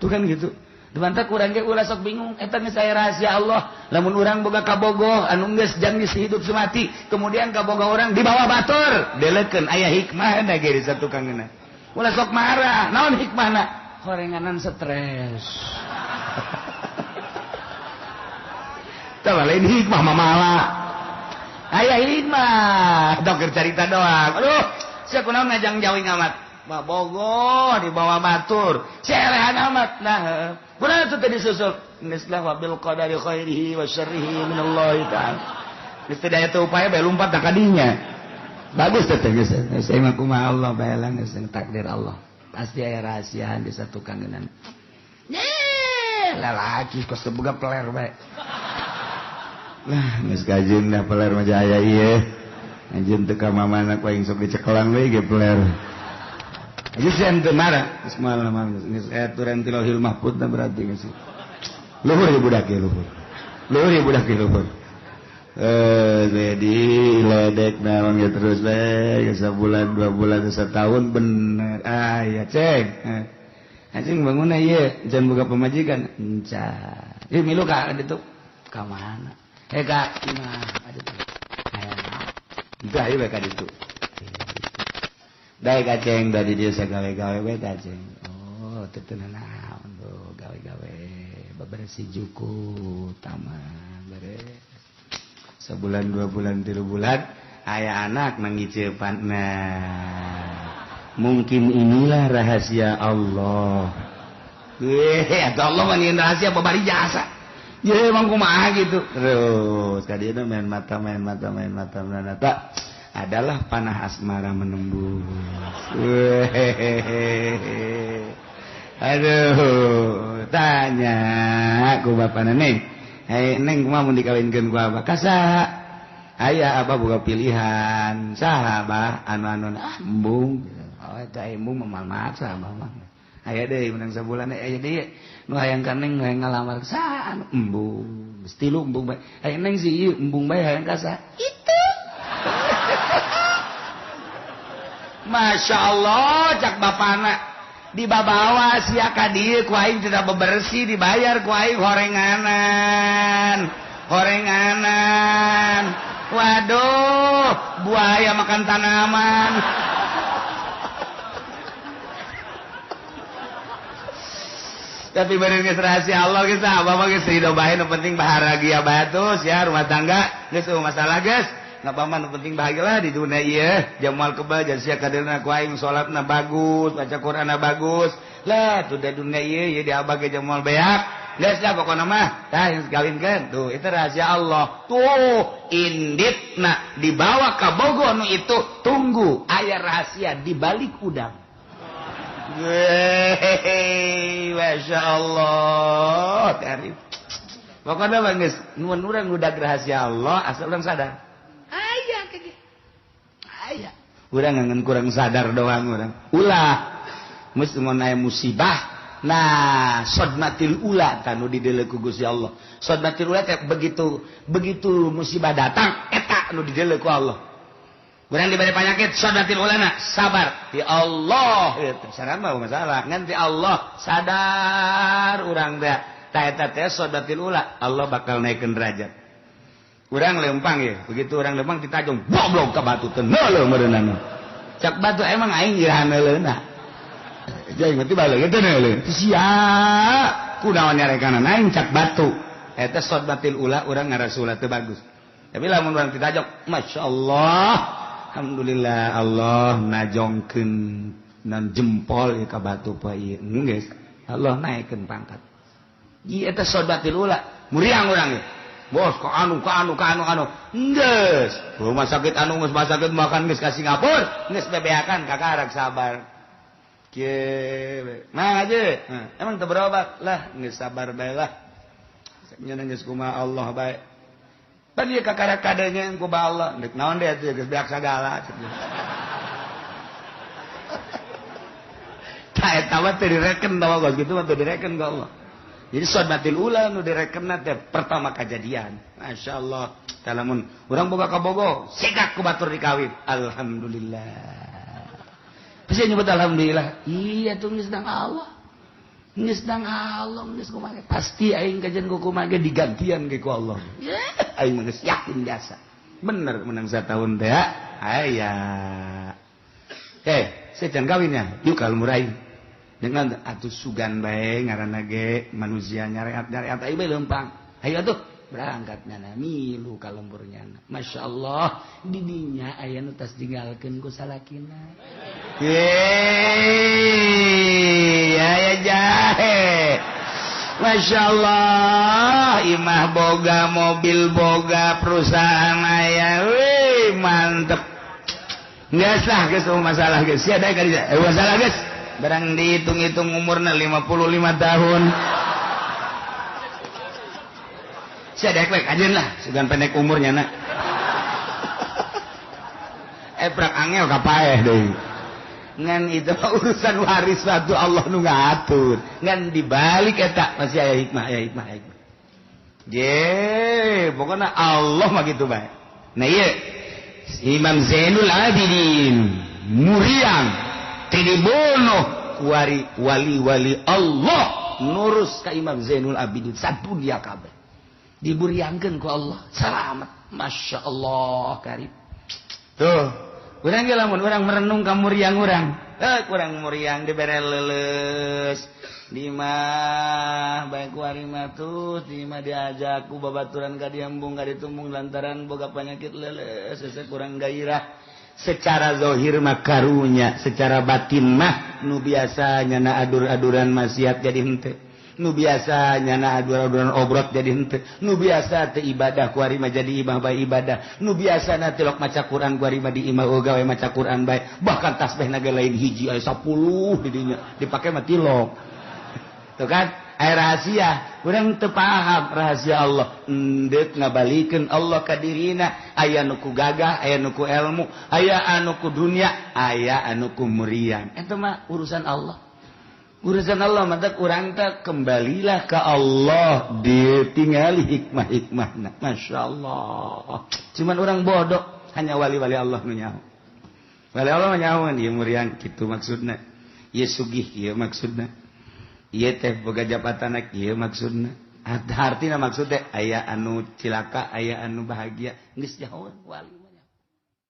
Tuh kan gitu. Dumantak urang ge ulah sok bingung eta geus aya rahasia Allah. Lamun urang boga kabogoh anu geus jang hidup semati, kemudian kabogoh urang dibawa batur, delekeun aya hikmahna ge di satukangeuna. Ulah sok marah, naon hikmahna? Horenganan stres. Tah lain hikmah mamala. Aya hikmah, dokter carita doang. Aduh, sia kunaon ngajang jauh amat. Bogo dibawa batur selehan amat. Nah kunaon atuh teh disusul geus lah wabil qadari khairihi wa syarrihi minallahi ta'ala. Geus teu daya teu upaya bae lumpat ka dinya. Bagus teh geus. Saya mah kumaha Allah bae lah geus takdir Allah. Pasti aya rahasiaan di satu kangenan. Ye, lalaki kos teu boga peler bae. Lah geus kajeun dah peler mah aya ieu. Anjeun teu ka mamana ku aing sok dicekelan we ge peler. Berarti luhur budak luhur luhur budak luhur jadi ledek naon ge terus we sabulan 2 bulan setahun bener. Ah ya ceng anjing bangun ieu jangan boga pamajikan enca ieu milu ka ditu ka mana ka imah ditu aya tah ieu ka ditu. Dae kaceng dari dia sagawe-gawe we kaceng. Oh, teu teu naon tuh gawe-gawe bebersih juku taman beres. Sebulan 2 bulan 3 bulan aya anak mangicepan. Nah, mungkin inilah rahasia Allah. Weh, atau Allah mah rahasia babari jasa. Ye emang kumaha gitu. Terus ka dieu main mata main mata main mata main mata. Adalah panah asmara menembus. Aduh, tanya ku bapana neng. Hei neng kumaha mun dikawinkeun ku abah? Ka saha? Aya abah boga pilihan. Saha abah? Anu-anu ah embung. Oh eta embung mah maksa abah mah. Aya deui menang sabulan aya deui nu hayang ka neng nu hayang ngalamar saha anu embung. Geus tilu embung bae. Aya neng si ieu embung bae hayang ka saha? Itu. Masya Allah cak bapana dibabawa sia ka dieu ku aing tidak bebersih dibayar ku aing horenganan horenganan. Waduh buaya makan tanaman. Tapi bener geus rahasia Allah geus abah mah geus ridho bae nu penting bahagia bae terus ya rumah tangga geus masalah geus. Nggak apa-apa, penting bahagialah di dunia iya. Jamal kebal, jadi sia kaderna ku aing salatna bagus, baca Qur'anna bagus. Lah, tuh di dunia iya, iya di abah ge jamal beak. Geus lah pokona mah, tah geus kawinkeun. Tuh, itu rahasia Allah. Tuh, inditna dibawa ka Bogor nu itu, tunggu aya rahasia di balik udang. Weh, Masya Allah. Tarif. Pokona mah geus nuhun urang udah rahasia Allah asal urang sadar. Aya. Urang ngan kurang sadar doang urang. Ulah geus mun aya musibah, nah sodmatil ula tanu dideuleu ku Gusti Allah. Sodmatil ula teh begitu begitu musibah datang eta nu dideuleu ku Allah. Urang diberi penyakit sodmatil ulana sabar di Allah. Ieu sadar mah masalah, ngan di Allah sadar urang teh. Tah eta teh sodmatil ula, Allah bakal naikeun derajat. Urang lempang ya, begitu orang lempang ditajong, goblok ke batu teh neuleuh meureunana. Cak batu emang aing iraha neuleuna. Jeung mati balik teh neuleuh. Sia, kunaon nyarekana aing cak batu. Eta sodmatil ula urang ngarasula teu bagus. Tapi lamun urang ditajong, masyaallah, alhamdulillah Allah najongkeun nan jempol ieu ka batu poe ieu. Geus, Allah naikeun pangkat. Ieu eta sodmatil ula, muriang urang ieu. Bos ke anu ke anu ke anu anu geus rumah sakit anu geus rumah sakit makan geus ka Singapura geus bebeakan kakarak sabar kieu mah aja emang teu berobat lah geus sabar bae lah nya geus kumaha Allah bae pan ieu kakarak kadenya ku ba Allah deuk naon deui atuh geus beak sagala tah eta mah teu direken tawa geus kitu mah teu direken ku Allah. Jadi sodmatil ula nu direkenna teh pertama kejadian. Masya Allah. Lamun urang boga ka Bogo, segak ku batur dikawin. Alhamdulillah. Bisa nyebut alhamdulillah. Iya tuh geus dang Allah. Geus dang Allah geus kumaha pasti aing kajian ku kumaha digantian ge ku Allah. Aing mah geus yakin biasa. Bener menang satahun teh aya. Saya can kawin ya, yuk kalau murahin. Dengan atuh sugan bae ngaranna ge manusia nyareat-nyareat aing bae leumpang. Hayu atuh berangkat nyana milu ka lembur nyana. Masya Allah didinya aya nu tas tinggalkeun ku salakina. Yeay, aya jahe. Masya Allah imah boga, mobil boga, perusahaan aya. Wih, mantep. Nggak sah geus masalah geus. Sia daek ka masalah geus. Barang dihitung-hitung umurna 55 tahun. Sia daek we kajeun lah, sugan pendek umurnya na. Prak angel ka paeh deui. Ngan itu urusan waris waktu Allah nu ngatur. Ngan dibalik eta masih aya hikmah, aya hikmah, aya hikmah. Je, pokokna Allah mah kitu bae. Nah ieu Imam Zainul Abidin muriang teu dibunuh kuari wali-wali Allah nurus ka Imam Zainul Abidin sadunia kabeh. Diburiangkeun ku Allah selamat. Masya Allah karib. Tuh urang ge lamun urang merenung ka muriang urang, kurang muriang dibere leuleus di mah bae ku ari mah tuh di mah diajak ku babaturan ka diembung ka ditumbung lantaran boga penyakit leuleus hese kurang gairah. Secara zahir mah karunya, secara batin mah nu biasa nyana adur-aduran maksiat jadi henteu, nu biasa nyana adur-aduran obrot jadi henteu, nu biasa teu ibadah ku ari mah jadi imah bae ibadah, nu biasa na tilok maca Quran ku ari mah di imah gawe maca Quran bae, bahkan tasbih na ge lain hiji aya 10 di dinya dipake mah tilok. Tuh kan aya rahasia, urang teu paham rahasia Allah. Endeuk ngabalikeun Allah ka dirina, aya nu ku gagah, aya nu ku ilmu, aya anu ku dunia, aya anu ku muriang. Eta mah urusan Allah. Urusan Allah mantap urang teh kembalilah ke Allah, ditingali hikmah-hikmahna. Masya Allah. Cuman orang bodoh, hanya wali-wali Allah nu nyaho. Wali Allah mah nyaho ieu muriang kitu maksudna. Ieu sugih ieu maksudna. Ieu teh boga jabatan ieu maksudna. Artina maksud teh aya anu cilaka, aya anu bahagia, geus nyaho wali.